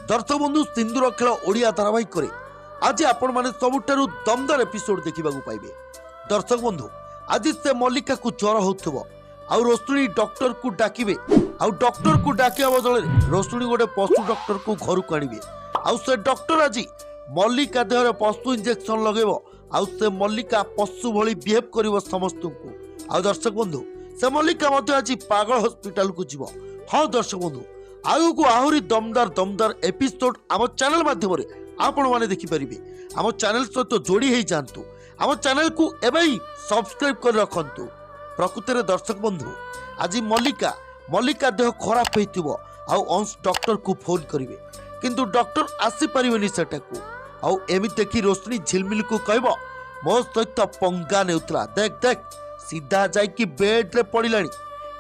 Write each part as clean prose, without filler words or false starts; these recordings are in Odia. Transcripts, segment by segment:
ଦର୍ଶକ ବନ୍ଧୁ, ସିନ୍ଦୁର ଖେଳ ଓଡ଼ିଆ ଧାରାବାହିକରେ ଆଜି ଆପଣମାନେ ସବୁଠାରୁ ଦମଦାର ଏପିସୋଡ ଦେଖିବାକୁ ପାଇବେ। ଦର୍ଶକ ବନ୍ଧୁ, ଆଜି ସେ ମଲ୍ଲିକାକୁ ଜ୍ୱର ହେଉଥିବ ଆଉ ରୋଷଣୀ ଡକ୍ଟରକୁ ଡାକିବେ, ଆଉ ଡକ୍ଟରକୁ ଡାକିବା ବଦଳରେ ରୋଷଣୀ ଗୋଟେ ପଶୁ ଡକ୍ଟରକୁ ଘରକୁ ଆଣିବେ, ଆଉ ସେ ଡକ୍ଟର ଆଜି ମଲ୍ଲିକା ଦେହରେ ପଶୁ ଇଞ୍ଜେକ୍ସନ ଲଗେଇବ, ଆଉ ସେ ମଲ୍ଲିକା ପଶୁ ଭଳି ବିହେଭ୍ କରିବ ସମସ୍ତଙ୍କୁ। ଆଉ ଦର୍ଶକ ବନ୍ଧୁ, ସେ ମଲ୍ଲିକା ମଧ୍ୟ ଆଜି ପାଗଳ ହସ୍ପିଟାଲକୁ ଯିବ। ହଁ ଦର୍ଶକ ବନ୍ଧୁ, ଆଗକୁ ଆହୁରି ଦମଦାର ଦମଦାର ଏପିସୋଡ ଆମ ଚ୍ୟାନେଲ ମାଧ୍ୟମରେ ଆପଣମାନେ ଦେଖିପାରିବେ। ଆମ ଚ୍ୟାନେଲ ସହିତ ଯୋଡ଼ି ହେଇଯାଆନ୍ତୁ, ଆମ ଚ୍ୟାନେଲକୁ ଏବେ ହିଁ ସବସ୍କ୍ରାଇବ୍ କରି ରଖନ୍ତୁ। ପ୍ରକୃତରେ ଦର୍ଶକ ବନ୍ଧୁ, ଆଜି ମଲ୍ଲିକା ଦେହ ଖରାପ ହେଇଥିବ ଆଉ ଅଂଶ ଡକ୍ଟରକୁ ଫୋନ୍ କରିବେ, କିନ୍ତୁ ଡକ୍ଟର ଆସିପାରିବେନି ସେଟାକୁ। ଆଉ ଏମିତି ଦେଖି ରୋଶନୀ ଝିଲମିଲକୁ କହିବ, ମୋ ସହିତ ପଙ୍ଗା ନେଉଥିଲା, ଦେଖ ଦେଖ, ସିଧା ଯାଇକି ବେଡ୍ରେ ପଡ଼ିଲାଣି।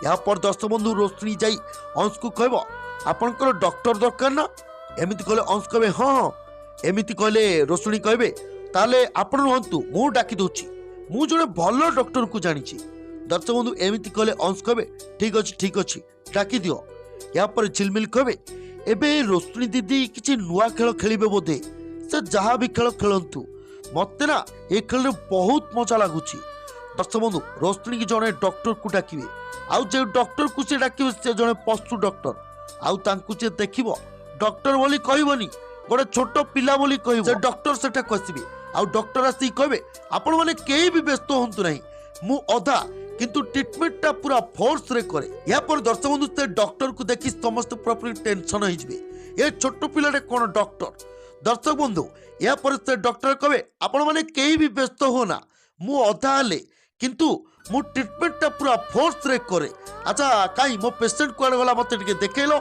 ଏହାପରେ ଦର୍ଶକ ବନ୍ଧୁ, ରୋଶନୀ ଯାଇ ଅଂଶକୁ କହିବ, ଆପଣଙ୍କର ଡକ୍ଟର ଦରକାର ନା? ଏମିତି କହିଲେ ଅଂଶ କହିବେ, ହଁ ହଁ। ଏମିତି କହିଲେ ରୋଶନୀ କହିବେ, ତାହେଲେ ଆପଣ ରୁହନ୍ତୁ, ମୁଁ ଡାକି ଦେଉଛି, ମୁଁ ଜଣେ ଭଲ ଡକ୍ଟରକୁ ଜାଣିଛି। ଦର୍ଶକ ବନ୍ଧୁ, ଏମିତି କହିଲେ ଅଂଶ କହିବେ, ଠିକ୍ ଅଛି ଠିକ୍ ଅଛି, ଡାକିଦିଅ। ଏହାପରେ ଝିଲମିଲ କହିବେ, ଏବେ ରୋଶନୀ ଦିଦି କିଛି ନୂଆ ଖେଳ ଖେଳିବେ ବୋଧେ। ସେ ଯାହା ବି ଖେଳ ଖେଳନ୍ତୁ, ମତେ ନା ଏ ଖେଳରେ ବହୁତ ମଜା ଲାଗୁଛି। ଦର୍ଶକ ବନ୍ଧୁ, ରୋଶନୀକି ଜଣେ ଡକ୍ଟରକୁ ଡାକିବେ, ଆଉ ଯେଉଁ ଡକ୍ଟରକୁ ସେ ଡାକିବେ ସେ ଜଣେ ପଶୁ ଡକ୍ଟର, ଆଉ ତାଙ୍କୁ ସେ ଦେଖିବ ଡକ୍ଟର ବୋଲି କହିବନି, ଗୋଟେ ଛୋଟ ପିଲା ବୋଲି କହିବ। ସେ ଡକ୍ଟର ସେଠାକୁ ଆସିବେ, ଆଉ ଡକ୍ଟର ଆସିକି କହିବେ, ଆପଣମାନେ କେହି ବି ବ୍ୟସ୍ତ ହୁଅନ୍ତୁ ନାହିଁ, ମୁଁ ଅଧା କିନ୍ତୁ ଟ୍ରିଟମେଣ୍ଟଟା ପୁରା ଫୋର୍ସରେ କରେ। ଏହାପରେ ଦର୍ଶକ ବନ୍ଧୁ, ସେ ଡକ୍ଟରକୁ ଦେଖି ସମସ୍ତେ ପୁରାପୁରି ଟେନସନ୍ ହେଇଯିବେ, ଏ ଛୋଟ ପିଲାଟା କ'ଣ ଡକ୍ଟର? ଦର୍ଶକ ବନ୍ଧୁ, ଏହାପରେ ସେ ଡକ୍ଟର କହିବେ, ଆପଣମାନେ କେହି ବି ବ୍ୟସ୍ତ ହୁଅ ନା, ମୁଁ ଅଧା ହେଲେ କିନ୍ତୁ ମୁଁ ଟ୍ରିଟମେଣ୍ଟଟା ପୁରା ଫୋର୍ସରେ କରେ। ଆଚ୍ଛା, କାଇଁ ମୋ ପେସେଣ୍ଟ କୁଆଡ଼େ ଗଲା, ମୋତେ ଟିକେ ଦେଖେଇଲ।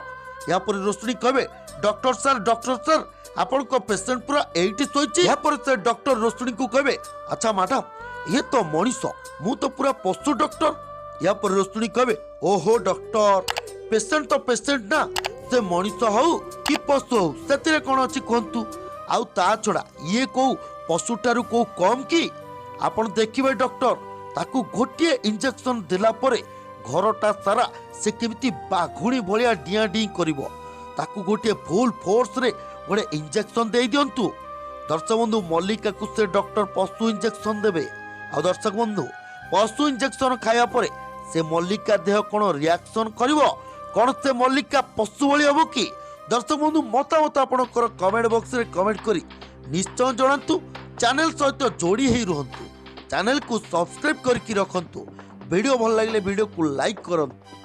ଏହାପରେ ରୋଶନୀ କହିବେ, ଡକ୍ଟର ସାର୍, ଡକ୍ଟର ସାର୍, ଆପଣଙ୍କ ପେସେଣ୍ଟ ପୁରା ଏଇଠି ଶୋଇଛି। ଏହାପରେ ସେ ଡକ୍ଟର ରୋଶନୀକୁ କହିବେ, ଆଚ୍ଛା ମ୍ୟାଡାମ, ଇଏ ତ ମଣିଷ, ମୁଁ ତ ପୁରା ପଶୁ ଡକ୍ଟର। ଏହାପରେ ରୋଶନୀ କହିବେ, ଓହୋ ଡକ୍ଟର, ପେସେଣ୍ଟ ତ ପେସେଣ୍ଟ ନା, ସେ ମଣିଷ ହଉ କି ପଶୁ ହଉ ସେଥିରେ କ'ଣ ଅଛି କୁହନ୍ତୁ? ଆଉ ତା ଛଡ଼ା ଇଏ କୋଉ ପଶୁଠାରୁ କୋଉ କମ୍ କି? ଆପଣ ଦେଖିବେ ଡକ୍ଟର, ତାକୁ ଗୋଟିଏ ଇଞ୍ଜେକ୍ସନ ଦେଲା ପରେ ଘରଟା ସାରା ସେ କେମିତି ବାଘୁଣୀ ଭଳିଆ ଡିଆଁ ଡିଇଁ କରିବ। ତାକୁ ଗୋଟିଏ ଫୁଲ୍ ଫୋର୍ସରେ ଗୋଟେ ଇଞ୍ଜେକ୍ସନ ଦେଇ ଦିଅନ୍ତୁ। ଦର୍ଶକ ବନ୍ଧୁ, ମଲ୍ଲିକାକୁ ସେ ଡକ୍ଟର ପଶୁ ଇଞ୍ଜେକ୍ସନ ଦେବେ, ଆଉ ଦର୍ଶକ ବନ୍ଧୁ, ପଶୁ ଇଞ୍ଜେକ୍ସନ ଖାଇବା ପରେ ସେ ମଲ୍ଲିକା ଦେହ କ'ଣ ରିଆକ୍ସନ କରିବ? କ'ଣ ସେ ମଲ୍ଲିକା ପଶୁ ଭଳି ହବ କି? ଦର୍ଶକ ବନ୍ଧୁ, ମତାମତ ଆପଣଙ୍କର କମେଣ୍ଟ ବକ୍ସରେ କମେଣ୍ଟ କରି ନିଶ୍ଚୟ ଜଣାନ୍ତୁ। ଚ୍ୟାନେଲ ସହିତ ଯୋଡ଼ି ହେଇ ରୁହନ୍ତୁ, ଚ୍ୟାନେଲକୁ ସବସ୍କ୍ରାଇବ୍ କରିକି ରଖନ୍ତୁ। ଭିଡ଼ିଓ ଭଲ ଲାଗିଲେ ଭିଡ଼ିଓକୁ ଲାଇକ୍ କରନ୍ତୁ।